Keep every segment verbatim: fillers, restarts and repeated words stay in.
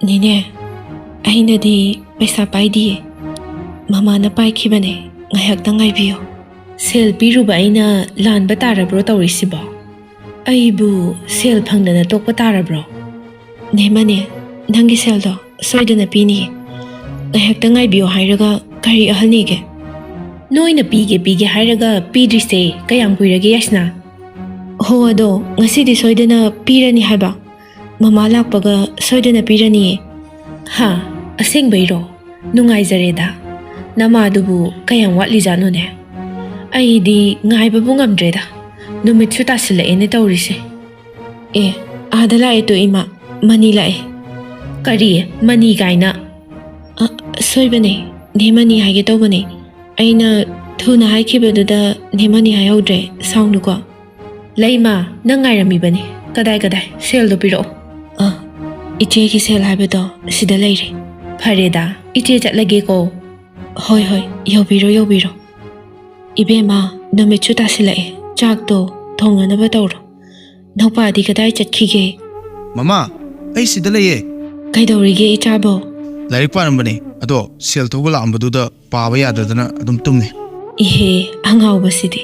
ꯅꯦꯅꯦ, ꯑꯩꯅꯗꯤ ꯄꯩꯁꯥ ꯄꯥꯏꯗꯤꯌꯦ꯫ ꯃꯃꯥꯅ ꯄꯥꯏꯈꯤꯕꯅꯦ꯫ ꯉꯥꯏꯍꯥꯛꯇꯪ ꯉꯥꯏꯕꯤꯌꯣ꯫ ꯁꯦꯜ ꯄꯤꯔꯨꯕ ꯑꯩꯅ ꯂꯥꯟꯕ ꯇꯥꯔꯕ꯭ꯔꯣ ꯇꯧꯔꯤꯁꯤꯕꯣ? ꯑꯩꯕꯨ ꯁꯦꯜ ꯐꯪꯗꯅ ꯇꯣꯛꯄ ꯇꯥꯔꯕ꯭ꯔꯣ? ꯅꯦꯃꯅꯦ, ꯅꯪꯒꯤ ꯁꯦꯜꯗꯣ ꯁꯣꯏꯗꯅ ꯄꯤꯅꯤꯌꯦ꯫ ꯉꯥꯏꯍꯥꯛꯇꯪ ꯉꯥꯏꯕꯤꯌꯣ ꯍꯥꯏꯔꯒ ꯀꯔꯤ ꯑꯍꯜꯅꯤꯒꯦ? ꯅꯣꯏꯅ ꯄꯤꯒꯦ ꯄꯤꯒꯦ ꯍꯥꯏꯔꯒ ꯄꯤꯗ꯭ꯔꯤꯁꯦ ꯀꯌꯥꯝ ꯀꯨꯏꯔꯒꯦ, ꯌꯥꯏꯁꯅꯥ? ꯍꯣ, ꯑꯗꯣ ꯉꯁꯤꯗꯤ ꯁꯣꯏꯗꯅ ꯄꯤꯔꯅꯤ ꯍꯥꯏꯕ꯫ ꯃꯃꯥ ꯂꯥꯛꯄꯒ ꯁꯣꯏꯗꯅ ꯄꯤꯔꯅꯤꯌꯦ꯫ ꯍꯥ? ꯑꯁꯦꯡꯕꯩꯔꯣ? ꯅꯨꯡꯉꯥꯏꯖꯔꯦꯗ꯫ ꯅꯃꯥꯗꯨꯕꯨ ꯀꯌꯥꯝ ꯋꯥꯠꯂꯤꯖꯥꯠꯅꯣꯅꯦ? ꯑꯩꯗꯤ ꯉꯥꯏꯕꯕꯨ ꯉꯝꯗ꯭ꯔꯦꯗ꯫ ꯅꯨꯃꯤꯠꯁꯨ ꯇꯥꯁꯤꯜꯂꯛꯑꯦꯅꯦ ꯇꯧꯔꯤꯁꯦ꯫ ꯑꯦ, ꯑꯥꯗ ꯂꯥꯛꯑꯦ ꯇꯨ ꯏꯃꯥ, ꯃꯅꯤ ꯂꯥꯛꯑꯦ꯫ ꯀꯔꯤ? ꯃꯅꯤ ꯀꯥꯏꯅ? ꯑ, ꯁꯣꯏꯕꯅꯦ, ꯅꯦ ꯃꯅꯤ ꯍꯥꯏꯒꯦ ꯇꯧꯕꯅꯦ꯫ ꯑꯩꯅ ꯊꯨꯅ ꯍꯥꯏꯈꯤꯕꯗꯨꯗ ꯅꯦ ꯃꯅꯤ ꯍꯥꯏꯍꯧꯗ꯭ꯔꯦ, ꯁꯥꯎꯅꯨꯀꯣ꯫ ꯂꯩꯃ, ꯅꯪ ꯉꯥꯏꯔꯝꯃꯤꯕꯅꯤ꯫ ꯀꯗꯥꯏ, ꯀꯗꯥꯏ? ꯁꯦꯜꯗꯣ ꯄꯤꯔꯛꯑꯣ꯫ ꯑ, ꯏꯆꯦꯒꯤ ꯁꯦꯜ ꯍꯥꯏꯕꯗꯣ ꯁꯤꯗ ꯂꯩꯔꯦ꯫ ꯐꯔꯦꯗ, ꯏꯆꯦ ꯆꯠꯂꯒꯦꯀꯣ꯫ ꯍꯣꯏ, ꯍꯣꯏ, ꯌꯧꯕꯤꯔꯣ, ꯌꯧꯕꯤꯔꯣ꯫ ꯏꯕꯦꯝꯃ, ꯅꯨꯃꯤꯠꯁꯨ ꯇꯥꯁꯤꯜꯂꯛꯑꯦ, ꯆꯥꯛꯇꯣ ꯊꯣꯡꯅꯅꯕ ꯇꯧꯔꯣ꯫ ꯅꯧꯄꯥꯗꯤ ꯀꯗꯥꯏ ꯆꯠꯈꯤꯒꯦ? ꯃꯃꯥ, ꯑꯩ ꯁꯤꯗ ꯂꯩꯌꯦ꯫ ꯀꯩꯗꯧꯔꯤꯒꯦ ꯏꯆꯥꯕꯣ? ꯂꯥꯏꯔꯤꯛ ꯄꯥꯔꯝꯕꯅꯦ, ꯑꯗꯣ ꯁꯦꯜ ꯊꯧꯕ ꯂꯥꯛꯑꯝꯕꯗꯨꯗ ꯄꯥꯕ ꯌꯥꯗꯗꯅ ꯑꯗꯨꯝ ꯇꯨꯝꯃꯦ꯫ ꯏꯍꯦ, ꯑꯉꯥꯎꯕꯁꯤꯗꯤ꯫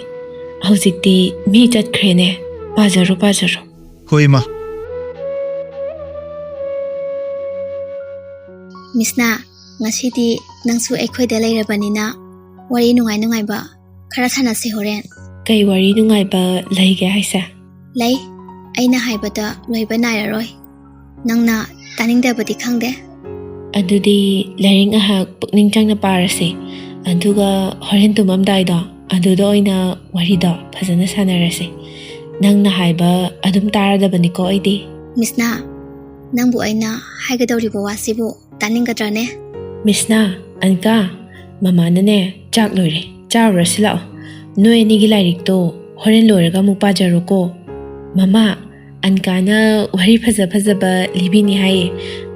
ꯍꯧꯖꯤꯛꯇꯤ ꯃꯤ ꯆꯠꯈ꯭ꯔꯦꯅꯦ꯫ ꯄꯥꯖꯔꯣ, ꯄꯥꯖꯔꯣ꯫ ꯍꯣꯏ, ꯏꯃꯥ꯫ ꯃꯤꯁꯅꯥ, ꯉꯁꯤꯗꯤ ꯅꯪꯁꯨ ꯑꯩꯈꯣꯏꯗ ꯂꯩꯔꯕꯅꯤꯅ ꯋꯥꯔꯤ ꯅꯨꯡꯉꯥꯏ ꯅꯨꯡꯉꯥꯏꯕ ꯈꯔ ꯁꯥꯟꯅꯁꯤ ꯍꯣꯔꯦꯟ꯫ ꯀꯩ ꯋꯥꯔꯤ ꯅꯨꯡꯉꯥꯏꯕ ꯂꯩꯒꯦ ꯍꯥꯏꯁꯦ? ꯂꯩ, ꯑꯩꯅ ꯍꯥꯏꯕꯗ ꯂꯣꯏꯕ ꯅꯥꯏꯔꯔꯣꯏ꯫ ꯅꯪꯅ ꯇꯥꯅꯤꯡꯗꯕꯗꯤ ꯈꯪꯗꯦ꯫ ꯑꯗꯨꯗꯤ ꯂꯥꯏꯔꯤꯛ ꯉꯥꯏꯍꯥꯛ ꯄꯨꯛꯅꯤꯡ ꯆꯪꯅ ꯄꯥꯔꯁꯤ, ꯑꯗꯨꯒ ꯍꯣꯔꯦꯟ ꯇꯨꯝꯃꯝꯗꯥꯏꯗꯣ ꯑꯗꯨꯗ ꯑꯣꯏꯅ ꯋꯥꯔꯤꯗꯣ ꯐꯖꯅ ꯁꯥꯟꯅꯔꯁꯤ꯫ ꯅꯪꯅ ꯍꯥꯏꯕ ꯑꯗꯨꯝ ꯇꯥꯔꯗꯕꯅꯤꯀꯣ ꯑꯩꯗꯤ꯫ ꯃꯤꯁꯅꯥ, ꯅꯪꯕꯨ ꯑꯩꯅ ꯍꯥꯏꯒꯗꯧꯔꯤꯕ ꯋꯥꯁꯤꯕꯨ ꯇꯥꯅꯤꯡꯒꯗ꯭ꯔꯅꯦ? ꯃꯤꯁꯅꯥ, ꯑꯟꯀꯥ, ꯃꯃꯥꯅꯅꯦ ꯆꯥꯛ ꯂꯣꯏꯔꯦ, ꯆꯥꯔꯨꯔꯁꯤ ꯂꯥꯛꯑꯣ꯫ ꯅꯣꯏ ꯑꯅꯤꯒꯤ ꯂꯥꯏꯔꯤꯛꯇꯣ ꯍꯣꯔꯦꯟ ꯂꯣꯏꯔꯒ ꯑꯃꯨꯛ ꯄꯥꯖꯔꯣꯀꯣ꯫ ꯃꯃꯥ, ꯑꯟꯀꯥꯅ ꯋꯥꯔꯤ ꯐꯖ ꯐꯖꯕ ꯂꯤꯕꯤꯅꯤ ꯍꯥꯏꯌꯦ,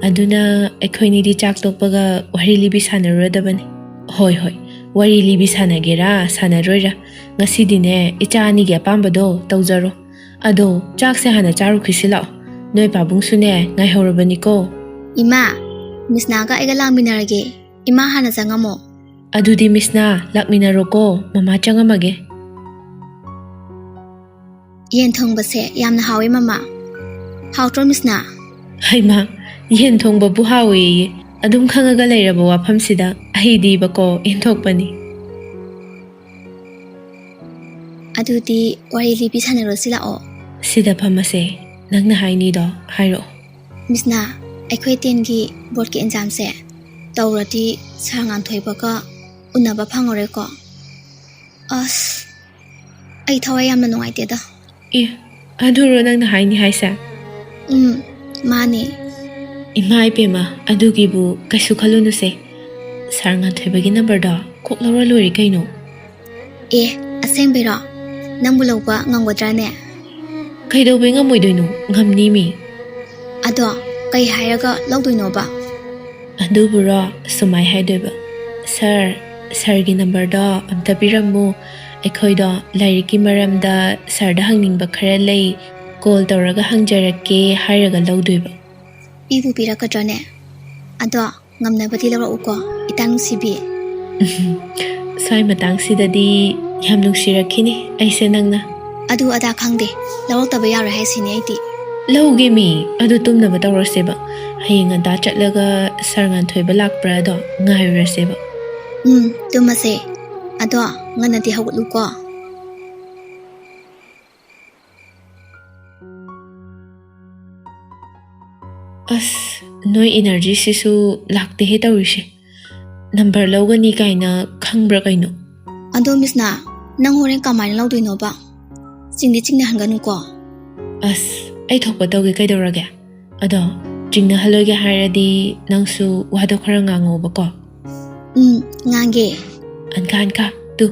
ꯑꯗꯨꯅ ꯑꯩꯈꯣꯏꯅꯤꯗꯤ ꯆꯥꯛ ꯇꯣꯛꯄꯒ ꯋꯥꯔꯤ ꯂꯤꯕꯤ ꯁꯥꯟꯅꯔꯨꯔꯗꯕꯅꯤ꯫ ꯍꯣꯏ, ꯍꯣꯏ, ꯋꯥꯔꯤ ꯂꯤꯕꯤ ꯁꯥꯟꯅꯒꯦꯔꯥ ꯁꯥꯟꯅꯔꯣꯏꯔꯥ, ꯉꯁꯤꯗꯤꯅꯦ ꯏꯆꯥ ꯑꯅꯤꯒꯤ ꯑꯄꯥꯝꯕꯗꯣ ꯇꯧꯖꯔꯣ꯫ ꯑꯗꯣ ꯆꯥꯛꯁꯦ ꯍꯥꯟꯅ ꯆꯥꯔꯨꯈꯤꯁꯤ ꯂꯥꯛꯑꯣ, ꯅꯣꯏ ꯄꯥꯕꯨꯡꯁꯨꯅꯦ ꯉꯥꯏꯍꯧꯔꯕꯅꯤꯀꯣ꯫ ꯏꯃꯥ, ꯃꯤꯁꯅꯥꯒ ꯑꯩꯒ ꯂꯥꯡꯃꯤꯟꯅꯔꯒꯦ꯫ ꯏꯃꯥ ꯍꯥꯟꯅ ꯆꯪꯉꯝꯃꯣ꯫ ꯑꯗꯨꯗꯤ ꯃꯤꯁꯅꯥ, ꯂꯥꯛꯃꯤꯟꯅꯔꯣꯀꯣ, ꯃꯃꯥ ꯆꯪꯉꯝꯃꯒꯦ꯫ ꯌꯦꯟ ꯊꯣꯡꯕꯁꯦ ꯌꯥꯝꯅ ꯍꯥꯎꯋꯦ, ꯃꯃꯥ꯫ ꯍꯥꯎꯇ꯭ꯔꯣ, ꯃꯤꯁꯅꯥ? ꯍꯩꯃꯥ, ꯌꯦꯟ ꯊꯣꯡꯕꯕꯨ ꯍꯥꯎꯋꯦꯌꯦ? ꯑꯗꯨꯝ ꯈꯪꯉꯒ ꯂꯩꯔꯕ ꯋꯥꯐꯝꯁꯤꯗ ꯑꯍꯩꯗꯤꯕꯀꯣ ꯏꯟꯊꯣꯛꯄꯅꯤ꯫ ꯑꯗꯨꯗꯤ ꯋꯥꯔꯤ ꯂꯤꯕꯤ ꯁꯥꯟꯅꯔꯣꯁꯤ ꯂꯥꯛꯑꯣ꯫ ꯁꯤꯗ ꯐꯝꯃꯁꯦ, ꯅꯪꯅ ꯍꯥꯏꯅꯤꯗꯣ ꯍꯥꯏꯔꯛꯑꯣ꯫ ꯃꯤꯁꯅꯥ, ꯑꯩꯈꯣꯏ ꯇꯦꯟꯒꯤ ꯕꯣꯔꯗꯀꯤ ꯑꯦꯛꯖꯥꯝꯁꯦ ꯇꯧꯔꯗꯤ ꯁꯥꯔ ꯉꯥꯟꯊꯣꯏꯕꯒ ꯎꯅꯕ ꯐꯪꯉꯔꯣꯏꯀꯣ? ꯑꯁ, ꯑꯩ ꯊꯋꯥꯏ ꯌꯥꯝꯅ ꯅꯨꯡꯉꯥꯏꯇꯦꯗ꯫ ꯑꯦ, ꯑꯗꯨꯔꯣ ꯅꯪꯅ ꯍꯥꯏꯅꯤ ꯍꯥꯏꯁꯦ? ꯎꯝ, ꯃꯥꯅꯦ꯫ ꯏꯃꯥ ꯏꯄꯦꯝꯃ, ꯑꯗꯨꯒꯤꯕꯨ ꯀꯩꯁꯨ ꯈꯜꯂꯨꯅꯨꯁꯦ꯫ ꯁꯥꯔ ꯉꯥꯟꯊꯣꯏꯕꯒꯤ ꯅꯝꯕꯔꯗꯣ ꯀꯣꯛ ꯂꯧꯔ ꯂꯣꯏꯔꯦ ꯀꯩꯅꯣ꯫ ꯑꯦ, ꯑꯁꯦꯡꯕꯩꯔꯣ? ꯅꯪꯕꯨ ꯂꯧꯕ ꯉꯝꯒꯗ꯭ꯔꯥꯅꯦ? ꯀꯩꯗꯧꯕꯩ ꯉꯝꯃꯣꯏꯗꯣꯏꯅꯣ? ꯉꯝꯅꯤ ꯃꯤ꯫ ꯑꯗꯣ ꯀꯩ ꯍꯥꯏꯔꯒ ꯂꯧꯗꯣꯏꯅꯣꯕ? ꯑꯗꯨꯕꯨꯔꯣ, ꯁꯨꯃꯥꯏ ꯍꯥꯏꯗꯣꯏꯕ, "ꯁꯥꯔ, ꯁꯥꯔꯒꯤ ꯅꯝꯕꯔꯗꯣ ꯑꯝꯇ ꯄꯤꯔꯝꯃꯨ꯫ ꯑꯩꯈꯣꯏꯗꯣ ꯂꯥꯏꯔꯤꯛꯀꯤ ꯃꯔꯝꯗ ꯁꯥꯔꯗ ꯍꯪꯅꯤꯡꯕ ꯈꯔ ꯂꯩ, ꯀꯣꯜ ꯇꯧꯔꯒ ꯍꯪꯖꯔꯛꯀꯦ" ꯍꯥꯏꯔꯒ ꯂꯧꯗꯣꯏꯕ꯫ ꯄꯤꯕꯨ ꯄꯤꯔꯛꯀꯗ꯭ꯔꯣꯅꯦ? ꯑꯗꯣ ꯉꯝꯅꯕꯗꯤ ꯂꯧꯔꯛꯎꯀꯣ, ꯏꯇꯥ ꯅꯨꯡꯁꯤꯕꯤ꯫ ꯁ꯭ꯋꯥꯏ ꯃꯇꯥꯡꯁꯤꯗꯗꯤ ꯌꯥꯝ ꯅꯨꯡꯁꯤꯔꯛꯈꯤꯅꯤ ꯑꯩꯁꯦ ꯅꯪꯅ꯫ ꯑꯗꯨ ꯑꯗꯥ ꯈꯪꯗꯦ, ꯂꯧꯔꯛꯇꯕ ꯌꯥꯔꯣꯏ ꯍꯥꯏꯁꯤꯅꯤ ꯑꯩꯗꯤ꯫ ꯂꯧꯒꯦ ꯃꯤ, ꯑꯗꯨ ꯇꯨꯝꯅꯕ ꯇꯧꯔꯁꯦꯕ꯫ ꯍꯌꯦꯡ ꯉꯟꯇꯥ ꯆꯠꯂꯒ ꯁꯥꯔ ꯉꯥꯟꯊꯣꯏꯕ ꯂꯥꯛꯄ꯭ꯔꯥꯗꯣ ꯉꯥꯏꯔꯨꯔꯁꯦꯕ꯫ ꯎꯝ, ꯇꯨꯝꯃꯁꯦ꯫ ꯑꯗꯣ ꯉꯟꯅꯗꯤ ꯍꯧꯒꯠꯂꯨꯀꯣ꯫ ꯑꯁ, ꯅꯣꯏ ꯏꯅꯔꯖꯤꯁꯤꯁꯨ ꯂꯥꯛꯇꯦꯍꯦ ꯇꯧꯔꯤꯁꯦ꯫ ꯅꯝꯕꯔ ꯂꯧꯒꯅꯤ ꯀꯥꯏꯅ ꯈꯪꯕ꯭ꯔꯥ ꯀꯩꯅꯣ? ꯑꯗꯣ ꯃꯤꯁꯅꯥ, ꯅꯪ ꯍꯣꯔꯦꯟ ꯀꯃꯥꯏꯅ ꯂꯧꯗꯣꯏꯅꯣꯕ? ꯆꯤꯡꯗꯤ ꯆꯤꯡꯅꯍꯟꯒꯅꯨꯀꯣ꯫ ꯑꯁ, ꯑꯩ ꯊꯣꯛꯄ ꯇꯧꯒꯦ ꯀꯩꯗꯧꯔꯒꯦ? ꯑꯗꯣ ꯆꯤꯡꯅꯍꯜꯂꯣꯏꯒꯦ ꯍꯥꯏꯔꯗꯤ ꯅꯪꯁꯨ ꯋꯥꯗꯣ ꯈꯔ ꯉꯥꯡꯉꯣꯕꯀꯣ꯫ ꯎꯝ, ꯉꯥꯡꯒꯦ꯫ ꯑꯟꯀꯥ, ꯑꯟꯀꯥ, ꯇꯨ,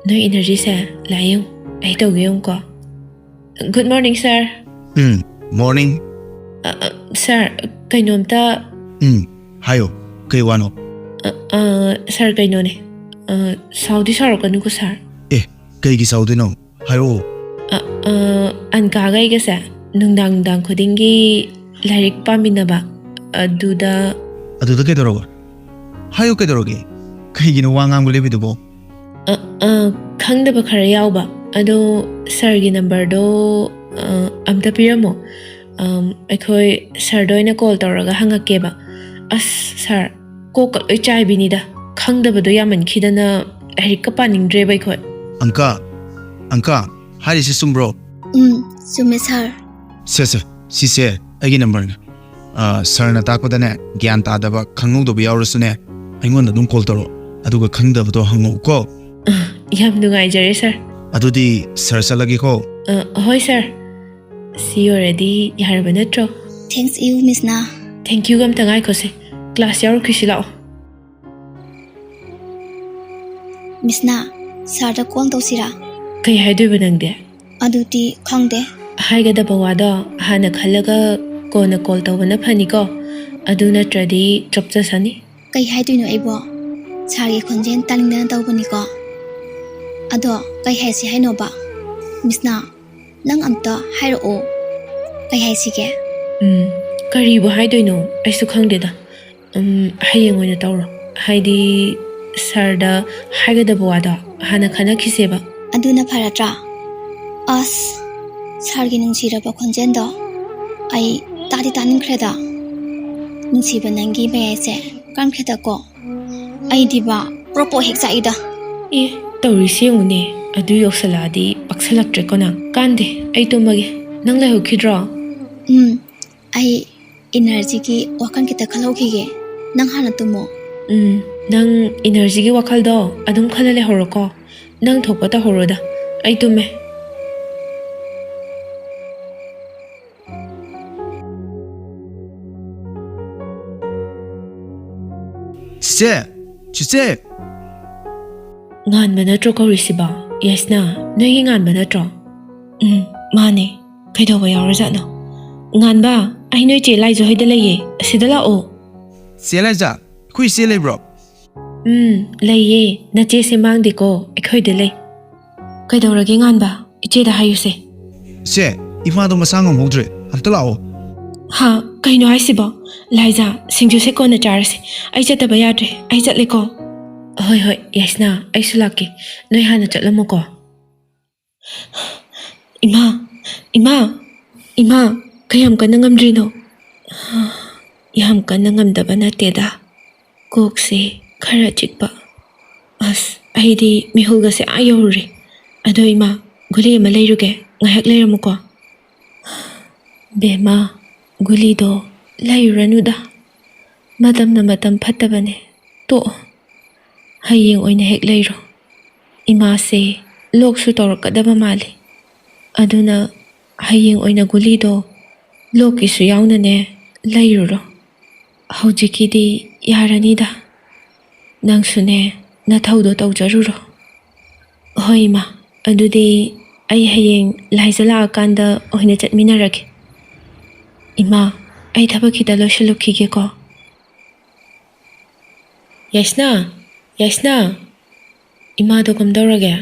ꯅꯣꯏ ꯏꯅꯔꯖꯤꯁꯦ ꯂꯥꯛꯑꯦ ꯌꯦꯡꯉꯨ꯫ ꯑꯩ ꯇꯧꯒꯦ ꯌꯦꯡꯉꯨꯀꯣ꯫ Good morning, sir. ꯎꯝ, morning. ꯑ, ꯑ, sir, ꯀꯩꯅꯣꯝꯇ ꯎꯝ, ꯍꯥꯏꯌꯣ, ꯀꯩ ꯋꯥꯅꯣ? ꯑ, ꯑ, sir, ꯀꯩꯅꯣꯅꯦ, ꯑ, ꯁꯥꯎꯗꯤ ꯁꯥꯎꯔꯛꯀꯅꯨꯀꯣ, sir꯫ ꯑꯦ, ꯀꯩꯒꯤ ꯁꯥꯎꯗꯣꯏꯅꯣ? ꯍꯥꯏꯔꯛꯑꯣ꯫ ꯑ, ꯑ, ꯑꯟꯀꯥꯒ ꯑꯩꯒꯁꯦ ꯅꯨꯡꯗꯥꯡ ꯅꯨꯡꯗꯥꯡ ꯈꯨꯗꯤꯡꯒꯤ ꯂꯥꯏꯔꯤꯛ ꯄꯥꯃꯤꯟꯅꯕ, ꯑꯗꯨꯗ ꯑꯗꯨꯗ ꯀꯩꯗꯧꯔꯕ? ꯍꯥꯏꯌꯨ, ꯀꯩꯗꯧꯔꯒꯦ? ꯀꯩꯒꯤꯅꯣ ꯋꯥ ꯉꯥꯡꯕ ꯂꯦꯞꯄꯤꯗꯨꯕꯣ? ꯑ, ꯑ, ꯈꯪꯗꯕ ꯈꯔ ꯌꯥꯎꯕ꯫ ꯑꯗꯣ ꯁꯥꯔꯒꯤ ꯅꯝꯕꯔꯗꯣ, ꯑ, ꯑꯝꯇ ꯄꯤꯔꯝꯃꯣ꯫ ꯑꯝ, ꯑꯩꯈꯣꯏ ꯁꯥꯔꯗ ꯑꯣꯏꯅ ꯀꯣꯜ ꯇꯧꯔꯒ ꯍꯪꯉꯛꯀꯦꯕ꯫ ꯑꯁ ꯁꯥꯔ, ꯀꯣꯛꯀ ꯂꯣꯏ ꯆꯥꯏꯕꯤꯅꯤꯗ꯫ ꯈꯪꯗꯕꯗꯣ ꯌꯥꯝꯃꯟꯈꯤꯗꯅ ꯂꯥꯏꯔꯤꯛꯀ ꯄꯥꯅꯤꯡꯗ꯭ꯔꯦꯕ ꯑꯩꯈꯣꯏ꯫ ꯑꯪꯀ, ꯑꯪꯀ, ꯍꯥꯏꯔꯤꯁꯤ ꯆꯨꯝꯕ꯭ꯔꯣ? ꯎꯝ, ꯆꯨꯝꯃꯦ ꯁꯥꯔ꯫ ꯁꯦ ꯁꯦ, ꯁꯤꯁꯦ ꯑꯩꯒꯤ ꯅꯝꯕꯔꯅꯦ꯫ ꯑ, ꯁꯥꯔꯅ ꯇꯥꯛꯄꯗꯅꯦ, ꯒ꯭ꯌꯥꯟ ꯇꯥꯗꯕ, ꯈꯪꯍꯧꯗꯕ ꯌꯥꯎꯔꯁꯨꯅꯦ, ꯑꯩꯉꯣꯟꯗ ꯑꯗꯨꯝ ꯀꯣꯜ ꯇꯧꯔꯛꯑꯣ, ꯑꯗꯨꯒ ꯈꯪꯗꯕꯗꯣ ꯍꯪꯉꯛꯎꯀꯣ꯫ ꯌꯥꯝ ꯅꯨꯡꯉꯥꯏꯖꯔꯦ ꯁꯥꯔ꯫ ꯑꯗꯨꯗꯤ ꯁꯥꯔ ꯆꯠꯂꯒꯦꯀꯣ꯫ ꯑ, ꯍꯣꯏ ꯁꯥꯔ꯫ ꯁꯤ ꯑꯣꯏꯔꯗꯤ ꯌꯥꯔꯕ ꯅꯠꯇ꯭ꯔꯣ? Thanks you, Miss Na. Thank youꯒ ꯑꯝꯇ ꯉꯥꯏꯈꯣꯁꯦ꯫ ꯀ꯭ꯂꯥꯁ ꯌꯥꯎꯔꯨꯈꯤꯁꯤ ꯂꯥꯛꯑꯣ꯫ Miss Na, ꯁꯥꯔꯗ ꯀꯣꯜ ꯇꯧꯁꯤꯔꯥ? ꯀꯩ ꯍꯥꯏꯗꯣꯏꯕ ꯅꯪꯗꯤ? ꯑꯗꯨꯗꯤ ꯈꯪꯗꯦ꯫ ꯍꯥꯏꯒꯗꯕ ꯋꯥꯗꯣ ꯍꯥꯟꯅ ꯈꯜꯂꯒ ꯀꯣꯟꯅ ꯀꯣꯜ ꯇꯧꯕꯅ ꯐꯅꯤꯀꯣ꯫ ꯑꯗꯨ ꯅꯠꯇ꯭ꯔꯗꯤ ꯆꯣꯞꯆꯁꯅꯤ꯫ ꯀꯩ ꯍꯥꯏꯗꯣꯏꯅꯣ ꯑꯩꯕꯣ? ꯁꯥꯔꯒꯤ ꯈꯣꯟꯖꯦꯜ ꯇꯥꯅꯤꯡꯗꯅ ꯇꯧꯕꯅꯤꯀꯣ꯫ ꯑꯗꯣ ꯀꯩ ꯍꯥꯏꯁꯤ ꯍꯥꯏꯅꯣꯕ? Miss Na, ꯅꯪ ꯑꯝꯇ ꯍꯥꯏꯔꯛꯑꯣ꯫ ꯀꯩ ꯍꯥꯏꯁꯤꯒꯦ? ꯎꯝ, ꯀꯔꯤꯕꯨ ꯍꯥꯏꯗꯣꯏꯅꯣ? ꯑꯩꯁꯨ ꯈꯪꯗꯦꯗ꯫ ꯎꯝ, ꯍꯌꯦꯡ ꯑꯣꯏꯅ ꯇꯧꯔꯣ꯫ ꯍꯥꯏꯗꯤ ꯁꯥꯔꯗ ꯍꯥꯏꯒꯗꯕ ꯋꯥꯗꯣ ꯍꯥꯟꯅ ꯈꯟꯅꯈꯤꯁꯦꯕ꯫ ꯑꯗꯨꯅ ꯐꯔꯗ꯭ꯔꯥ? ꯑꯁ, ꯁꯥꯔꯒꯤ ꯅꯨꯡꯁꯤꯔꯕ ꯈꯣꯟꯖꯦꯜꯗꯣ ꯑꯩ ꯇꯥꯗꯤ ꯇꯥꯅꯤꯡꯈ꯭ꯔꯦꯗ꯫ ꯅꯨꯡꯁꯤꯕ ꯅꯪꯒꯤ ꯃꯌꯥꯏꯁꯦ ꯀꯟꯈ꯭ꯔꯦꯗꯀꯣ꯫ ꯑꯩꯗꯤꯕ ꯄ꯭ꯔꯣꯄꯣ ꯍꯦꯛ ꯆꯥꯛꯏꯗ꯫ ꯑꯦ, ꯇꯧꯔꯤꯁꯤ ꯌꯦꯡꯉꯨꯅꯦ꯫ ꯑꯗꯨ ꯌꯧꯁꯜꯂꯛꯑꯗꯤ ꯄꯛꯁꯜꯂꯛꯇ꯭ꯔꯦꯀꯣ ꯅꯪ꯫ ꯀꯥꯟꯗꯦ, ꯑꯩ ꯇꯨꯝꯃꯒꯦ꯫ ꯅꯪ ꯂꯩꯍꯧꯈꯤꯗ꯭ꯔꯣ? ꯎꯝ, ꯑꯩ ꯏꯅꯔꯖꯤꯒꯤ ꯋꯥꯈꯜ ꯈꯤꯇ ꯈꯜꯍꯧꯈꯤꯒꯦ꯫ ꯅꯪ ꯍꯥꯟꯅ ꯇꯨꯝꯃꯣ꯫ ꯎꯝ, ꯅꯪ ꯏꯅꯔꯖꯤꯒꯤ ꯋꯥꯈꯜꯗꯣ ꯑꯗꯨꯝ ꯈꯜꯂ ꯂꯩꯍꯧꯔꯣꯀꯣ꯫ ꯅꯪ ꯊꯣꯛꯄ ꯇꯧꯍꯧꯔꯣꯗ꯫ ꯑꯩ ꯇꯨꯝꯃꯦ꯫ ꯆꯤꯆꯦ! ꯆꯤꯆꯦ! ꯉꯥꯟꯕ ꯅꯠꯇ꯭ꯔꯣ ꯀꯧꯔꯤꯁꯤꯕꯣ? ꯌꯥꯏꯁꯅꯥ, ꯅꯣꯏꯒꯤ ꯉꯥꯟꯕ ꯅꯠꯇ꯭ꯔꯣ? ꯎꯝ, ꯃꯥꯅꯦ꯫ ꯀꯩꯗꯧꯕ ꯌꯥꯎꯔꯖꯥꯠꯅꯣ? ꯉꯥꯟꯕ, ꯑꯩ ꯅꯣꯏ ꯆꯦ ꯂꯥꯏꯖ ꯍꯣꯏꯗ ꯂꯩꯌꯦ꯫ ꯑꯁꯤꯗ ꯂꯥꯛꯑꯣ꯫ ꯆꯦ ꯂꯥꯏꯖ, ꯑꯩꯈꯣꯏ ꯏꯆꯦ ꯂꯩꯕ꯭ꯔꯣ? ꯎꯝ, ꯂꯩꯌꯦ꯫ ꯅꯆꯦꯁꯦ ꯃꯥꯡꯗꯦꯀꯣ, ꯑꯩꯈꯣꯏꯗ ꯂꯩ꯫ ꯀꯩꯗꯧꯔꯒꯦ ꯉꯥꯟꯕ? ꯏꯆꯦꯗ ꯍꯥꯏꯌꯨꯁꯦ꯫ ꯏꯆꯦ, ꯏꯃꯥꯗꯣ ꯃꯁꯥ ꯉꯝꯍꯧꯗ꯭ꯔꯦ꯫ ꯑꯝꯇ ꯂꯥꯛꯑꯣ꯫ ꯍꯥ? ꯀꯩꯅꯣ ꯍꯥꯏꯁꯤꯕꯣ? ꯂꯥꯏꯖꯥ, ꯁꯤꯡꯖꯨꯁꯦ ꯀꯣꯟꯅ ꯆꯥꯔꯁꯤ꯫ ꯑꯩ ꯆꯠꯇꯕ ꯌꯥꯗ꯭ꯔꯦ꯫ ꯑꯩ ꯆꯠꯂꯦꯀꯣ꯫ ꯍꯣꯏ, ꯍꯣꯏ, ꯌꯥꯏꯁꯅꯥ, ꯑꯩꯁꯨ ꯂꯥꯛꯀꯦ꯫ ꯅꯣꯏ ꯍꯥꯟꯅ ꯆꯠꯂꯝꯃꯣꯀꯣ꯫ ꯏꯃꯥ, ꯏꯃꯥ, ꯏꯃꯥ, ꯀꯌꯥꯝ ꯀꯟꯅ ꯉꯝꯗ꯭ꯔꯤꯅꯣ? ꯌꯥꯝ ꯀꯟꯅ ꯉꯝꯗꯕ ꯅꯠꯇꯦꯗ꯫ ꯀꯣꯛꯁꯦ ꯈꯔ ꯆꯤꯛꯄ꯫ ꯑꯁ, ꯑꯩꯗꯤ ꯃꯤꯍꯨꯜꯒꯁꯦ ꯑꯥ ꯌꯧꯔꯨꯔꯦ꯫ ꯑꯗꯣ ꯏꯃꯥ, ꯒꯨꯂꯤ ꯑꯃ ꯂꯩꯔꯨꯒꯦ, ꯉꯥꯏꯍꯥꯛ ꯂꯩꯔꯝꯃꯨꯀꯣ꯫ ꯕꯦꯝꯃ, ꯒꯨꯂꯤꯗꯣ ꯂꯩꯔꯨꯔꯅꯨꯗ꯫ ꯃꯇꯝꯅ ꯃꯇꯝ ꯐꯠꯇꯕꯅꯦ꯫ ꯇꯣꯛꯑꯣ꯫ ꯍꯌꯦꯡ ꯑꯣꯏꯅ ꯍꯦꯛ ꯂꯩꯔꯣ꯫ ꯏꯃꯥꯁꯦ ꯂꯣꯛꯁꯨ ꯇꯧꯔꯛꯀꯗꯕ ꯃꯥꯜꯂꯤ꯫ ꯑꯗꯨꯅ ꯍꯌꯦꯡ ꯑꯣꯏꯅ ꯒꯨꯂꯤꯗꯣ ꯂꯣꯛꯀꯤꯁꯨ ꯌꯥꯎꯅꯅꯦ ꯂꯩꯔꯨꯔꯣ꯫ ꯍꯧꯖꯤꯛꯀꯤꯗꯤ ꯌꯥꯔꯅꯤꯗ꯫ ꯅꯪꯁꯨꯅꯦ, ꯅꯊꯧꯗꯣ ꯇꯧꯖꯔꯨꯔꯣ꯫ ꯍꯣꯏ ꯏꯃꯥ, ꯑꯗꯨꯗꯤ ꯑꯩ ꯍꯌꯦꯡ ꯂꯥꯏꯖ ꯂꯥꯛꯑꯀꯥꯟꯗ ꯑꯣꯏꯅ ꯆꯠꯃꯤꯟꯅꯔꯒꯦ꯫ ꯏꯃꯥ, ꯑꯩ ꯊꯕꯛ ꯈꯤꯇ ꯂꯣꯏꯁꯤꯜꯂꯨꯈꯤꯒꯦꯀꯣ꯫ ꯌꯥꯏꯁꯅꯥ, ꯌꯥꯏꯁꯅꯥ, ꯏꯃꯥꯗꯣ ꯀꯝꯗꯧꯔꯒꯦ?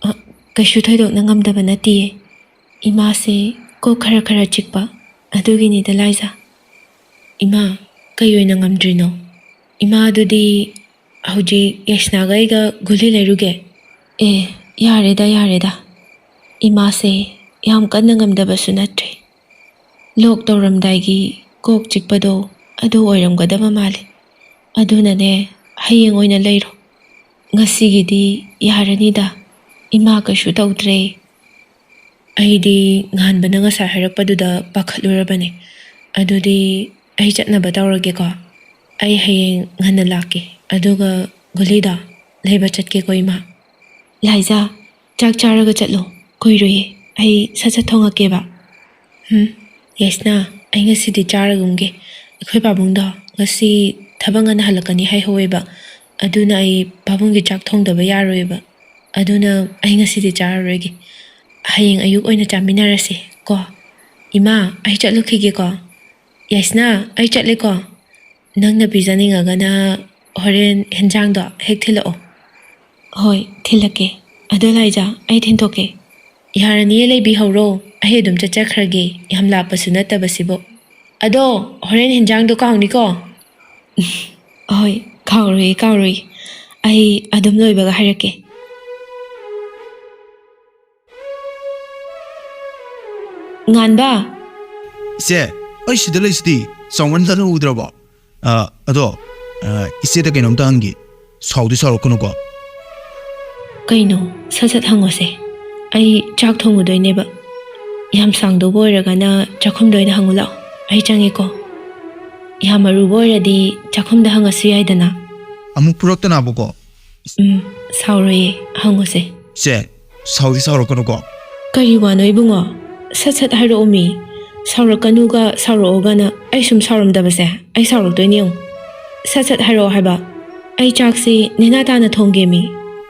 ꯑ, ꯀꯩꯁꯨ ꯊꯣꯏꯗꯣꯛꯅ ꯉꯝꯗꯕ ꯅꯠꯇꯤꯌꯦ꯫ ꯏꯃꯥꯁꯦ ꯀꯣꯛ ꯈꯔ ꯈꯔ ꯆꯤꯛꯄ, ꯑꯗꯨꯒꯤꯅꯤꯗ ꯂꯥꯏꯖ꯫ ꯏꯃꯥ, ꯀꯩ ꯑꯣꯏꯅ ꯉꯝꯗ꯭ꯔꯤꯅꯣ? ꯏꯃꯥꯗꯨꯗꯤ ꯍꯧꯖꯤꯛ ꯌꯥꯏꯁꯅꯥꯒ ꯑꯩꯒ ꯒꯨꯂꯤ ꯂꯩꯔꯨꯒꯦ꯫ ꯑꯦ, ꯌꯥꯔꯦꯗ, ꯌꯥꯔꯦꯗ꯫ ꯏꯃꯥꯁꯦ ꯌꯥꯝ ꯀꯟꯅ ꯉꯝꯗꯕꯁꯨ ꯅꯠꯇ꯭ꯔꯦ꯫ ꯂꯣꯛ ꯇꯧꯔꯝꯗꯥꯏꯒꯤ ꯀꯣꯛ ꯆꯤꯛꯄꯗꯣ ꯑꯗꯨ ꯑꯣꯏꯔꯝꯒꯗꯕ ꯃꯥꯜꯂꯦ꯫ ꯑꯗꯨꯅꯅꯦ, ꯍꯌꯦꯡ ꯑꯣꯏꯅ ꯂꯩꯔꯣ꯫ ꯉꯁꯤꯒꯤꯗꯤ ꯌꯥꯔꯅꯤꯗ, ꯏꯃꯥ ꯀꯩꯁꯨ ꯇꯧꯗ꯭ꯔꯦ꯫ ꯑꯩꯗꯤ ꯉꯍꯥꯟꯕꯅ ꯉꯁꯥꯏ ꯍꯥꯏꯔꯛꯄꯗꯨꯗ ꯄꯥꯈꯠꯂꯨꯔꯕꯅꯦ꯫ ꯑꯗꯨꯗꯤ ꯑꯩ ꯆꯠꯅꯕ ꯇꯧꯔꯒꯦꯀꯣ꯫ ꯑꯩ ꯍꯌꯦꯡ ꯉꯟꯅ ꯂꯥꯛꯀꯦ, ꯑꯗꯨꯒ ꯒꯨꯂꯤꯗꯣ ꯂꯩꯕ ꯆꯠꯀꯦꯀꯣ, ꯏꯃꯥ꯫ ꯂꯥꯏꯖꯥ, ꯆꯥꯛ ꯆꯥꯔꯒ ꯆꯠꯂꯣ, ꯀꯨꯏꯔꯣꯏꯌꯦ, ꯑꯩ ꯁꯠ ꯁꯠ ꯊꯣꯡꯉꯛꯀꯦꯕ꯫ ꯎꯝ, ꯌꯥꯏꯁꯅꯥ, ꯑꯩ ꯉꯁꯤꯗꯤ ꯆꯥꯔꯒꯨꯝꯒꯦ꯫ ꯑꯩꯈꯣꯏ ꯄꯥꯕꯨꯡꯗꯣ ꯉꯁꯤ ꯊꯕꯛ ꯉꯟꯅ ꯍꯜꯂꯛꯀꯅꯤ ꯍꯥꯏꯍꯧꯋꯦꯕ, ꯑꯗꯨꯅ ꯑꯩ ꯄꯥꯕꯨꯡꯒꯤ ꯆꯥꯛ ꯊꯣꯡꯗꯕ ꯌꯥꯔꯣꯏꯕ꯫ ꯑꯗꯨꯅ ꯑꯩ ꯉꯁꯤꯗꯤ ꯆꯥꯔꯔꯣꯏꯒꯦ꯫ ꯍꯌꯦꯡ ꯑꯌꯨꯛ ꯑꯣꯏꯅ ꯆꯥꯃꯤꯟꯅꯔꯁꯦ ꯀꯣ꯫ ꯏꯃꯥ, ꯑꯩ ꯆꯠꯂꯨꯈꯤꯒꯦꯀꯣ꯫ ꯌꯥꯏꯁꯅꯥ, ꯑꯩ ꯆꯠꯂꯦꯀꯣ꯫ ꯅꯪꯅ ꯄꯤꯖꯅꯤꯡꯉꯒꯅ ꯍꯣꯔꯦꯟ ꯍꯦꯟꯖꯥꯡꯗꯣ ꯍꯦꯛ ꯊꯤꯜꯂꯛꯑꯣ꯫ ꯍꯣꯏ, ꯊꯤꯜꯂꯛꯀꯦ꯫ ꯑꯗꯣ ꯂꯥꯏꯖꯥ, ꯑꯩ ꯊꯤꯟꯗꯣꯛꯀꯦ꯫ ꯌꯥꯔꯅꯤꯌꯦ, ꯂꯩꯕꯤꯍꯧꯔꯣ꯫ ꯑꯩ ꯑꯗꯨꯝ ꯆꯠꯆꯈ꯭ꯔꯒꯦ, ꯌꯥꯝ ꯂꯥꯞꯄꯁꯨ ꯅꯠꯇꯕꯁꯤꯕꯨ꯫ ꯑꯗꯣ ꯍꯣꯔꯦꯟ ꯍꯤꯟꯖꯥꯡꯗꯣ ꯀꯥꯎꯅꯤꯀꯣ꯫ ꯍꯣꯏ, ꯀꯥꯎꯔꯣꯏ, ꯀꯥꯎꯔꯣꯏ꯫ ꯑꯩ ꯑꯗꯨꯝ ꯂꯣꯏꯕꯒ ꯍꯥꯏꯔꯛꯀꯦ꯫ ꯉꯥꯟꯕ꯫ ꯏꯆꯦ, ꯑꯩ ꯁꯤꯗ ꯂꯩꯁꯤꯗꯤ, ꯆꯥꯎꯃꯟꯗꯅ ꯎꯗ꯭ꯔꯕꯣ? ꯑ, ꯑꯗꯣ, ꯑ, ꯏꯆꯦꯗ ꯀꯩꯅꯣꯝꯇ ꯍꯪꯒꯦ꯫ ꯁꯥꯎꯗꯤ ꯁꯥꯎꯔꯛꯀꯅꯨꯀꯣ꯫ ꯀꯩꯅꯣ? ꯁꯠ ꯁꯠ ꯍꯪꯉꯣꯁꯦ꯫ ꯑꯩ ꯆꯥꯛ ꯊꯣꯡꯉꯨꯗꯣꯏꯅꯦꯕ꯫ ꯌꯥꯝ ꯁꯥꯡꯗꯧꯕ ꯑꯣꯏꯔꯒꯅ ꯆꯥꯛꯈꯨꯝꯗ ꯑꯣꯏꯅ ꯍꯪꯉꯨ ꯂꯥꯛꯑꯣ꯫ ꯑꯩ ꯆꯪꯉꯦꯀꯣ꯫ ꯌꯥꯝ ꯑꯔꯨꯕ ꯑꯣꯏꯔꯗꯤ ꯆꯥꯛꯈꯨꯝꯗ ꯍꯪꯉꯁꯨ ꯌꯥꯏꯗꯅ꯫ ꯑꯃꯨꯛ ꯐꯨꯔꯛꯇꯅꯕꯀꯣ꯫ ꯎꯝ, ꯁꯥꯎꯔꯣꯏꯌꯦ, ꯍꯪꯉꯨꯁꯦ꯫ ꯆꯦ, ꯁꯥꯎꯗꯤ ꯁꯥꯎꯔꯛꯀꯅꯨꯀꯣ꯫ ꯀꯔꯤ ꯋꯥꯅꯣ ꯏꯕꯨꯡꯉꯣ? ꯁꯠ ꯁꯠ ꯍꯥꯏꯔꯛꯑꯣꯃꯤ꯫ ꯁꯥꯎꯔꯛꯀꯅꯨꯒ ꯁꯥꯎꯔꯛꯑꯣꯒꯅ ꯑꯩ ꯁꯨꯝ ꯁꯥꯎꯔꯝꯗꯕꯁꯦ꯫ ꯑꯩ ꯁꯥꯎꯔꯛꯇꯣꯏꯅꯤ ꯌꯦꯡꯉꯨ꯫ ꯁꯠ ꯁꯠ ꯍꯥꯏꯔꯛꯑꯣ ꯍꯥꯏꯕ꯫ ꯑꯩ ꯆꯥꯛꯁꯤ ꯅꯦꯅꯥ ꯇꯥꯅ ꯊꯣꯡꯒꯦꯃꯤ꯫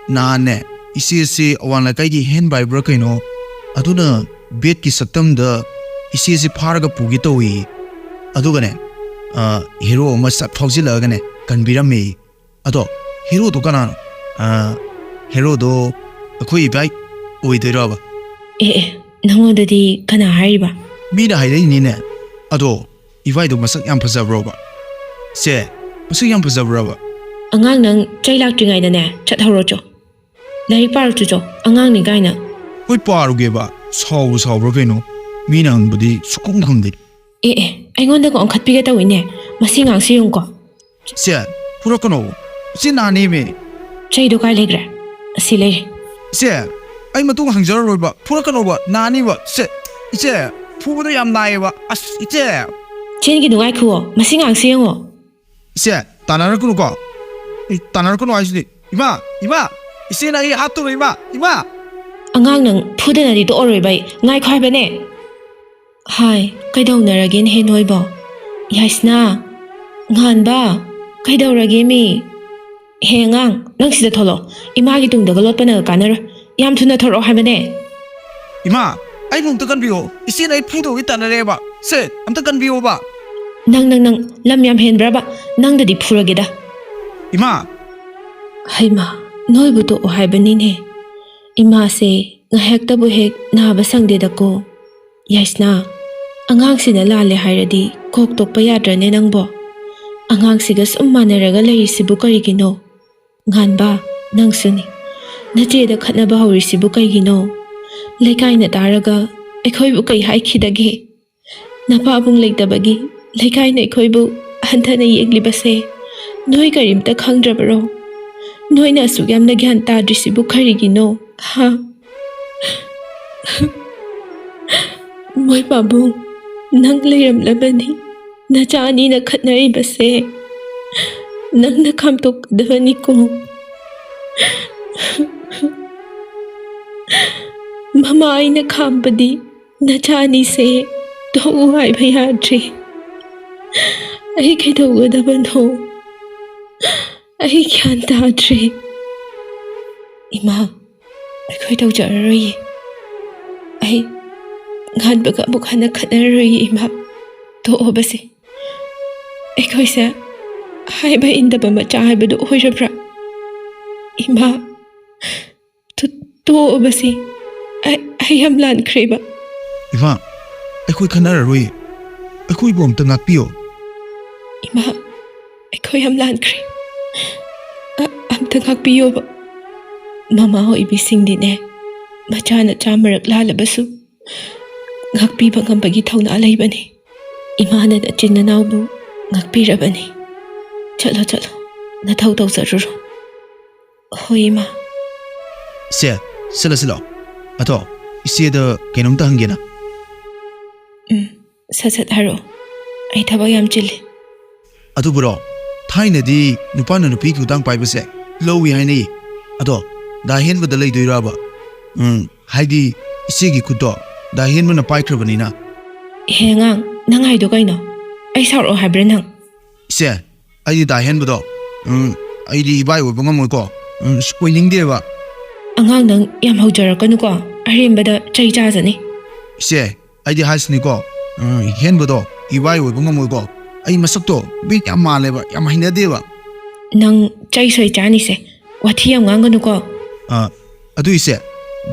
ꯅꯍꯥꯟꯅꯦ, ꯏꯆꯦꯁꯤ ꯑꯋꯥꯡ ꯂꯩꯀꯥꯏꯒꯤ ꯍꯦꯟ ꯕꯥꯏꯕ꯭ꯔꯥ ꯀꯩꯅꯣ, ꯑꯗꯨꯅ ꯕꯦꯠꯀꯤ ꯁꯛꯇꯝꯗ ꯏꯆꯦꯁꯤ ꯐꯥꯔꯒ ꯄꯨꯒꯦ ꯇꯧꯏ꯫ ꯑꯗꯨꯒꯅꯦ, ꯑ, ꯍꯦꯔꯣ ꯑꯃ ꯁꯠ ꯐꯥꯎꯖꯤꯜꯂꯛꯑꯒꯅꯦ, ꯀꯟꯕꯤꯔꯝꯃꯤ꯫ ꯑꯗꯣ ꯍꯦꯔꯣꯗꯣ ꯀꯅꯥꯅꯣ? ꯑ, ꯍꯦꯔꯣꯗꯣ ꯑꯩꯈꯣꯏ ꯏꯕꯥꯏ ꯑꯣꯏꯗꯣꯏꯔꯕ? ꯑꯦ, ꯑꯦ, ꯅꯪꯉꯣꯟꯗꯗꯤ ꯀꯅꯥ ꯍꯥꯏꯔꯤꯕ? ꯃꯤꯅ ꯍꯥꯏꯔꯛꯏꯅꯤꯅꯦ꯫ ꯑꯗꯣ ꯏꯕꯥꯏꯗꯣ ꯃꯁꯛ ꯌꯥꯝ ꯐꯖꯕ꯭ꯔꯣꯕ? ꯆꯦ, ꯃꯁꯛ ꯌꯥꯝ ꯐꯖꯕ꯭ꯔꯕ? ꯑꯉꯥꯡ, ꯅꯪ ꯆꯩ ꯂꯥꯛꯇ꯭ꯔꯤꯉꯩꯗꯅꯦ ꯆꯠꯍꯧꯔꯣ ꯆꯣ꯫ ꯂꯥꯏꯔꯤꯛ ꯄꯥꯔꯨ ꯆꯣ ꯆꯣ, ꯑꯉꯥꯡꯅꯤ ꯀꯥꯏꯅ꯫ ꯍꯣꯏ, ꯄꯥꯔꯨꯒꯦꯕ꯫ ꯁꯥꯎꯕꯨ ꯁꯥꯎꯕ꯭ꯔꯥ ꯀꯩꯅꯣ? ꯃꯤꯅ ꯍꯪꯕꯗꯤ ꯁꯨꯛꯈꯨꯝ ꯈꯨꯝꯗꯦ꯫ ꯑꯦ, ꯑꯦ, ꯑꯩꯉꯣꯟꯗꯒ ꯑꯣꯟꯈꯠꯄꯤꯒꯦ ꯇꯧꯏꯅꯦ꯫ ꯃꯁꯤ ꯉꯥꯡꯁꯤ ꯌꯦꯡꯉꯨꯀꯣ꯫ ꯁꯦ, ꯐꯨꯔꯛꯀꯅꯣ꯫ ꯏꯆꯦ ꯅꯥꯅꯦꯃꯤ꯫ ꯆꯩꯗꯣ ꯀꯥꯏ ꯂꯩꯈ꯭ꯔꯦ? ꯑꯁꯤ ꯂꯩꯔꯦ꯫ ꯏꯆꯦ, ꯑꯩ ꯃꯇꯨꯡ ꯍꯪꯖꯔꯔꯣꯏꯕ꯫ ꯐꯨꯔꯛꯀꯅꯣꯕ꯫ ꯅꯥꯅꯤꯕ꯫ ꯏꯆꯦ, ꯏꯆꯦ, ꯐꯨꯕꯗꯣ ꯌꯥꯝ ꯅꯥꯏꯌꯦꯕ꯫ ꯑꯁ, ꯏꯆꯦ꯫ ꯆꯦꯟꯒꯤꯅꯨ, ꯉꯥꯏꯈꯨꯑꯣ꯫ ꯃꯁꯤ ꯉꯥꯡꯁꯤ ꯌꯦꯡꯉꯣ꯫ ꯏꯆꯦ, ꯇꯥꯟꯅꯔꯛꯀꯅꯨꯀꯣ꯫ ꯑꯩ ꯇꯥꯟꯅꯔꯛꯀꯅꯨ ꯍꯥꯏꯁꯤꯗꯤ꯫ ꯏꯃꯥ, ꯏꯃꯥ, ꯏꯆꯦꯅ ꯑꯩ ꯍꯥꯠꯇꯣꯔꯦ, ꯏꯃꯥ, ꯏꯃꯥ꯫ ꯑꯉꯥꯡ, ꯅꯪ ꯐꯨꯗꯅꯗꯤ ꯇꯣꯛꯑꯔꯣꯏꯕ ꯑꯩ꯫ ꯉꯥꯏꯈꯣ ꯍꯥꯏꯕꯅꯦ꯫ ꯍꯥꯏ, ꯀꯩꯗꯧꯅꯔꯒꯦꯅꯦꯍꯦ ꯅꯣꯏꯕꯣ? ꯌꯥꯏꯁꯅꯥ, ꯉꯥꯟꯕ, ꯀꯩꯗꯧꯔꯒꯦ ꯃꯤ? ꯍꯦ ꯑꯉꯥꯡ, ꯅꯪ ꯁꯤꯗ ꯊꯣꯛꯂꯛꯑꯣ꯫ ꯏꯃꯥꯒꯤ ꯇꯨꯡꯗꯒ ꯂꯣꯠꯄꯅꯒ ꯀꯥꯟꯅꯔꯣꯏ꯫ ꯌꯥꯝ ꯊꯨꯅ ꯊꯣꯔꯛꯑꯣ ꯍꯥꯏꯕꯅꯦ꯫ ꯏꯃꯥ, ꯑꯩꯕꯨ ꯑꯝꯇ ꯀꯟꯕꯤꯌꯣ꯫ ꯏꯆꯦꯅ ꯑꯩ ꯐꯨꯗꯧꯒꯤ ꯇꯥꯟꯅꯔꯦꯕ꯫ ꯁꯦ, ꯑꯝꯇ ꯀꯟꯕꯤꯌꯣꯕ꯫ ꯅꯪ, ꯅꯪ, ꯅꯪ, ꯂꯝ ꯌꯥꯝ ꯍꯦꯟꯕ꯭ꯔꯕ? ꯅꯪꯗꯗꯤ ꯐꯨꯔꯒꯦꯗ꯫ ꯏꯃꯥ! ꯍꯩꯃꯥ, ꯅꯣꯏꯕꯨ ꯇꯣꯛꯑꯣ ꯍꯥꯏꯕꯅꯤꯅꯦ꯫ ꯏꯃꯥꯁꯦ ꯉꯥꯏꯍꯥꯛꯇꯕꯨ ꯍꯦꯛ ꯅꯥꯕ ꯁꯪꯗꯦꯗꯀꯣ꯫ ꯌꯥꯏꯁꯅꯥ, ꯑꯉꯥꯡꯁꯤꯅ ꯂꯥꯜꯂꯦ ꯍꯥꯏꯔꯗꯤ ꯀꯣꯛ ꯇꯣꯛꯄ ꯌꯥꯗ꯭ꯔꯅꯦ ꯅꯪꯕꯣ? ꯑꯉꯥꯡꯁꯤꯒ ꯁꯨꯝ ꯃꯥꯟꯅꯔꯒ ꯂꯩꯔꯤꯁꯤꯕꯨ ꯀꯔꯤꯒꯤꯅꯣ? ꯉꯥꯟꯕ, ꯅꯪꯁꯨꯅꯤ꯫ ꯅꯆꯦꯗ ꯈꯠꯅꯕ ꯍꯧꯔꯤꯁꯤꯕꯨ ꯀꯩꯒꯤꯅꯣ? ꯂꯩꯀꯥꯏꯅ ꯇꯥꯔꯒ ꯑꯩꯈꯣꯏꯕꯨ ꯀꯩ ꯍꯥꯏꯈꯤꯗꯒꯦ? ꯅꯄꯥꯕꯨꯡ ꯂꯩꯇꯕꯒꯤ ꯂꯩꯀꯥꯏꯅ ꯑꯩꯈꯣꯏꯕꯨ ꯍꯟꯊꯅ ꯌꯦꯡꯂꯤꯕꯁꯦ ꯅꯣꯏ ꯀꯔꯤꯝꯇ ꯈꯪꯗ꯭ꯔꯕꯔꯣ? ꯅꯣꯏꯅ ꯑꯁꯨꯛ ꯌꯥꯝꯅ ꯒ꯭ꯌꯥꯟ ꯇꯥꯗ꯭ꯔꯤꯁꯤꯕꯨ ꯀꯔꯤꯒꯤꯅꯣ? ꯍꯥ? ꯃꯣꯏ ꯄꯥꯕꯨꯡ, ꯅꯪ ꯂꯩꯔꯝꯂꯕꯅꯤ꯫ ꯅꯆꯥ ꯑꯅꯤꯅ ꯈꯠꯅꯔꯤꯕꯁꯦ ꯅꯪꯅ ꯈꯥꯝꯇꯣꯛꯀꯗꯕꯅꯤꯀꯣ꯫ ꯃꯃꯥ ꯑꯩꯅ ꯈꯥꯝꯕꯗꯤ ꯅꯆꯥ ꯑꯅꯤꯁꯦ ꯇꯣꯛꯎ ꯍꯥꯏꯕ ꯌꯥꯗ꯭ꯔꯦ꯫ ꯑꯩ ꯀꯩꯗꯧꯒꯗꯕꯅꯣ? ꯑꯩ ꯒ꯭ꯌꯥꯟ ꯇꯥꯗ꯭ꯔꯦ꯫ ꯏꯃꯥ, ꯑꯩꯈꯣꯏ ꯇꯧꯖꯔꯔꯣꯏꯌꯦ꯫ ꯑꯩ ꯉꯥꯟꯕꯒ ꯑꯃꯨꯛ ꯍꯟꯅ ꯈꯠꯅꯔꯔꯣꯏꯌꯦ, ꯏꯃꯥ꯫ ꯇꯣꯛꯑꯣꯕꯁꯦ꯫ ꯑꯩꯈꯣꯏꯁꯦ ꯍꯥꯏꯕ ꯏꯟꯗꯕ ꯃꯆꯥ ꯍꯥꯏꯕꯗꯨ ꯑꯣꯏꯔꯕ꯭ꯔꯥ? ꯏꯃꯥ, ꯇꯣ-, ꯇꯣꯛꯑꯣꯕꯁꯦ꯫ ꯑꯩ, ꯑꯩ ꯌꯥꯝ ꯂꯥꯟꯈ꯭ꯔꯦꯕ꯫ ꯏꯃꯥ, ꯑꯩꯈꯣꯏ ꯈꯠꯅꯔꯔꯣꯏꯌꯦ꯫ ꯑꯩꯈꯣꯏꯕꯨ ꯑꯝꯇ ꯉꯥꯛꯄꯤꯌꯣ꯫ ꯏꯃꯥ, ꯑꯩꯈꯣꯏ ꯌꯥꯝ ꯂꯥꯟꯈ꯭ꯔꯦ꯫ ꯑ-, ꯑꯝꯇ ꯉꯥꯛꯄꯤꯌꯣꯕ꯫ ꯃꯃꯥ ꯑꯣꯏꯕꯤꯁꯤꯡꯗꯤꯅꯦ, ꯃꯆꯥꯅ ꯆꯥꯝꯃꯔꯛ ꯂꯥꯜꯂꯕꯁꯨ ꯉꯥꯛꯄꯤꯕ ꯉꯝꯕꯒꯤ ꯊꯧꯅꯥ ꯂꯩꯕꯅꯤ꯫ ꯏꯃꯥꯅ ꯅꯆꯤꯟ ꯅꯅꯥꯎꯕꯨ ꯉꯥꯛꯄꯤꯔꯕꯅꯤ꯫ ꯆꯠꯂꯣ, ꯆꯠꯂꯣ, ꯅꯊꯧ ꯇꯧꯖꯔꯨꯔꯣ꯫ ꯍꯣꯏ, ꯏꯃꯥ꯫ ꯁꯦ, ꯁꯤꯜꯂꯣ, ꯁꯤꯜꯂꯣ꯫ ꯑꯗꯣ, ꯏꯆꯦꯗ ꯀꯩꯅꯣꯝꯇ ꯍꯪꯒꯦꯅ꯫ ꯎꯝ, ꯁꯠ ꯁꯠ ꯍꯥꯏꯔꯛꯑꯣ꯫ ꯑꯩ ꯊꯕꯛ ꯌꯥꯝ ꯆꯤꯜꯂꯤ꯫ ꯑꯗꯨꯕꯨꯔꯣ, ꯊꯥꯏꯅꯗꯤ ꯅꯨꯄꯥꯅ ꯅꯨꯄꯤꯒꯤ ꯈꯨꯗꯥꯡ ꯄꯥꯏꯕꯁꯦ ꯂꯧꯏ ꯍꯥꯏꯅꯩ꯫ ꯑꯗꯣ, ꯗꯥ ꯍꯦꯟꯕꯗ ꯂꯩꯗꯣꯏꯔꯕ? ꯎꯝ, ꯍꯥꯏꯗꯤ ꯏꯆꯦꯒꯤ ꯈꯨꯠꯇꯣ ꯗꯥ ꯍꯦꯟꯕꯅ ꯄꯥꯏꯈ꯭ꯔꯕꯅꯤꯅ꯫ ꯍꯦ ꯑꯉꯥꯡ, ꯅꯪ ꯍꯥꯏꯗꯣ ꯀꯩꯅꯣ? ꯑꯩ ꯁꯥꯎꯔꯛꯑꯣ ꯍꯥꯏꯕ꯭ꯔꯥ ꯅꯪ? ꯏꯆꯦ, ꯑꯩꯗꯤ ꯗꯥ ꯍꯦꯟꯕꯗꯣ, ꯎꯝ, ꯑꯩꯗꯤ ꯏꯕꯥꯏ ꯑꯣꯏꯕ ꯉꯝꯃꯣꯏꯀꯣ꯫ ꯎꯝ, ꯑꯣꯏꯅꯤꯡꯗꯦꯕ꯫ ꯑꯉꯥꯡ, ꯅꯪ ꯌꯥꯝ ꯍꯧꯖꯔꯛꯀꯅꯨꯀꯣ, ꯑꯔꯦꯝꯕꯗ ꯆꯩ ꯆꯥꯖꯅꯤ꯫ ꯏꯆꯦ, ꯑꯩꯗꯤ ꯍꯥꯏꯁꯤꯅꯤꯀꯣ, ꯎꯝ, ꯍꯦꯟꯕꯗꯣ ꯏꯕꯥꯏ ꯑꯣꯏꯕ ꯉꯝꯃꯣꯏꯀꯣ꯫ ꯑꯩ ꯃꯁꯛꯇꯣ ꯕꯤꯠ ꯌꯥꯝ ꯃꯥꯜꯂꯦꯕ, ꯌꯥꯝ ꯍꯩꯅꯗꯦꯕ꯫ ꯅꯪ ꯆꯩ ꯁꯣꯏ ꯆꯥꯅꯤꯁꯦ, ꯋꯥꯊꯤ ꯌꯥꯝ ꯉꯥꯡꯒꯅꯨꯀꯣ꯫ ꯑ, ꯑꯗꯨ ꯏꯆꯦ,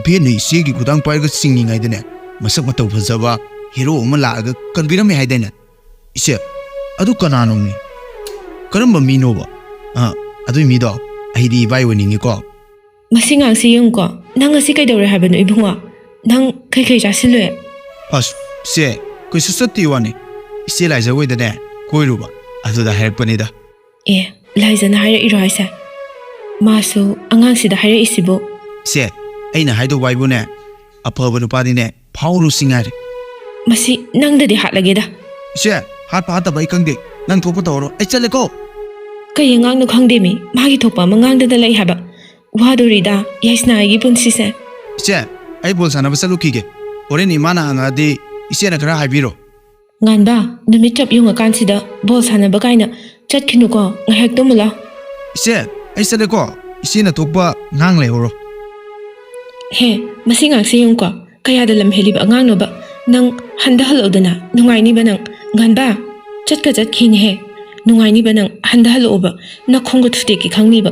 ꯚꯦꯟꯅ ꯏꯆꯦꯒꯤ ꯈꯨꯗꯥꯡ ꯄꯥꯏꯔꯒ ꯆꯤꯡꯉꯤꯉꯩꯗꯅꯦ, ꯃꯁꯛ ꯃꯇꯧ ꯐꯖꯕ ꯍꯦꯔꯣ ꯑꯃ ꯂꯥꯛꯑꯒ ꯀꯟꯕꯤꯔꯝꯃꯦ ꯍꯥꯏꯗꯥꯏꯅꯦ? ꯏꯆꯦ, ꯑꯗꯨ ꯀꯅꯥꯅꯣꯃꯤ? ꯀꯔꯝꯕ ꯃꯤꯅꯣꯕ? ꯑ, ꯑꯗꯨꯏ ꯃꯤꯗꯣ ꯑꯩꯗꯤ ꯏꯕꯥꯏ ꯑꯣꯏꯅꯤꯡꯉꯤꯀꯣ꯫ ꯃꯁꯤ ꯉꯥꯡꯁꯤ ꯌꯦꯡꯉꯨꯀꯣ꯫ ꯅꯪ ꯉꯁꯤ ꯀꯩꯗꯧꯔꯦ ꯍꯥꯏꯕꯅꯣ ꯏꯕꯨꯡꯉꯣ? ꯅꯪ ꯀꯩꯀꯩ ꯆꯥꯁꯤꯜꯂꯨꯏ? ꯑꯁ, ꯏꯆꯦ, ꯀꯩꯁꯨ ꯆꯠꯇꯦ ꯋꯥꯅꯤ꯫ ꯏꯆꯦ ꯂꯥꯏꯖ ꯍꯣꯏꯗꯅꯦ ꯀꯣꯏꯔꯨꯕ, ꯑꯗꯨꯗ ꯍꯥꯏꯔꯛꯄꯅꯤꯗ꯫ ꯑꯦ, ꯂꯥꯏꯖꯅ ꯍꯥꯏꯔꯛꯏꯔꯣ ꯍꯥꯏꯁꯦ? ꯃꯥꯁꯨ ꯑꯉꯥꯡꯁꯤꯗ ꯍꯥꯏꯔꯛꯏꯁꯤꯕꯨ? ꯏꯆꯦ, ꯑꯩꯅ ꯍꯥꯏꯗꯧꯕ ꯍꯥꯏꯕꯨꯅꯦ, ꯑꯐꯕ ꯅꯨꯄꯥꯗꯤꯅꯦ ꯐꯥꯎꯔꯨꯁꯤ ꯉꯥꯏꯔꯦ꯫ ꯃꯁꯤ ꯅꯪꯗꯗꯤ ꯍꯥꯠꯂꯒꯦꯗ꯫ ꯏꯆꯦ, ꯍꯥꯠꯄ ꯍꯥꯠꯇꯕ ꯑꯩ ꯈꯪꯗꯦ, ꯅꯪ ꯊꯣꯛꯄ ꯇꯧꯔꯣ, ꯑꯩ ꯆꯠꯂꯦꯀꯣ꯫ ꯀꯩ ꯑꯉꯥꯡꯅꯣ ꯈꯪꯗꯦꯃꯤ, ꯃꯥꯒꯤ ꯊꯣꯛꯄ ꯑꯃ ꯉꯥꯡꯗꯅ ꯂꯩ ꯍꯥꯏꯕ꯫ ꯋꯥꯗꯣꯔꯤꯗ ꯌꯥꯏꯁꯅꯥ ꯑꯩꯒꯤ ꯄꯨꯟꯁꯤꯁꯦ꯫ ꯏꯆꯦ, ꯑꯩ ꯕꯣꯜ ꯁꯥꯟꯅꯕ ꯆꯠꯂꯨꯈꯤꯒꯦ꯫ ꯍꯣꯔꯦꯟ ꯏꯃꯥꯅ ꯍꯪꯉꯛꯑꯗꯤ ꯏꯆꯦꯅ ꯈꯔ ꯍꯥꯏꯕꯤꯔꯣ꯫ ꯉꯥꯟꯕ, ꯅꯨꯃꯤꯠ ꯆꯞ ꯌꯨꯡꯉꯀꯥꯟꯁꯤꯗ ꯕꯣꯜ ꯁꯥꯟꯅꯕ ꯀꯥꯏꯅ ꯆꯠꯈꯤꯅꯨꯀꯣ, ꯉꯥꯏꯍꯥꯛ ꯇꯨꯝꯃꯨꯂꯥꯎ꯫ ꯏꯆꯦ, ꯑꯩ ꯆꯠꯂꯦꯀꯣ꯫ ꯏꯆꯦꯅ ꯊꯣꯛꯄ ꯉꯥꯡ ꯂꯩꯍꯧꯔꯣ꯫ ꯍꯦ, ꯃꯁꯤ ꯉꯥꯡꯁꯤ ꯌꯦꯡꯉꯨꯀꯣ, ꯀꯌꯥꯗ ꯂꯝ ꯍꯦꯜꯂꯤꯕ ꯑꯉꯥꯡꯅꯣꯕ꯫ ꯅꯪ ꯍꯟꯗ ꯍꯜꯂꯛꯎꯗꯅ, ꯅꯨꯡꯉꯥꯏꯅꯤꯕ ꯅꯪ꯫ ꯉꯥꯟꯕ, ꯆꯠꯀ ꯆꯠꯈꯤꯅꯦꯍꯦ꯫ ꯅꯨꯡꯉꯥꯏꯅꯤꯕ ꯅꯪ, ꯍꯟꯗ ꯍꯜꯂꯛꯑꯣꯕ꯫ ꯅꯈꯣꯡꯒ ꯊꯨꯗꯦꯛꯀꯦ ꯈꯪꯅꯤꯕ꯫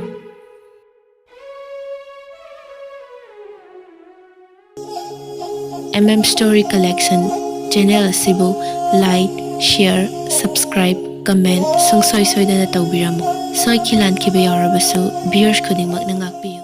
M M Story Collection channel ꯑꯁꯤꯕꯨ like, share, subscribe, comment ꯁꯨꯡꯁꯣꯏ ꯁꯣꯏꯗꯅ ꯇꯧꯕꯤꯔꯝꯃꯨ꯫ ꯁꯣꯏꯈꯤ ꯂꯥꯟꯈꯤꯕ ꯌꯥꯎꯔꯕꯁꯨ viewers ꯈꯨꯗꯤꯡꯃꯛꯅ ꯉꯥꯛꯄꯤꯌꯨ꯫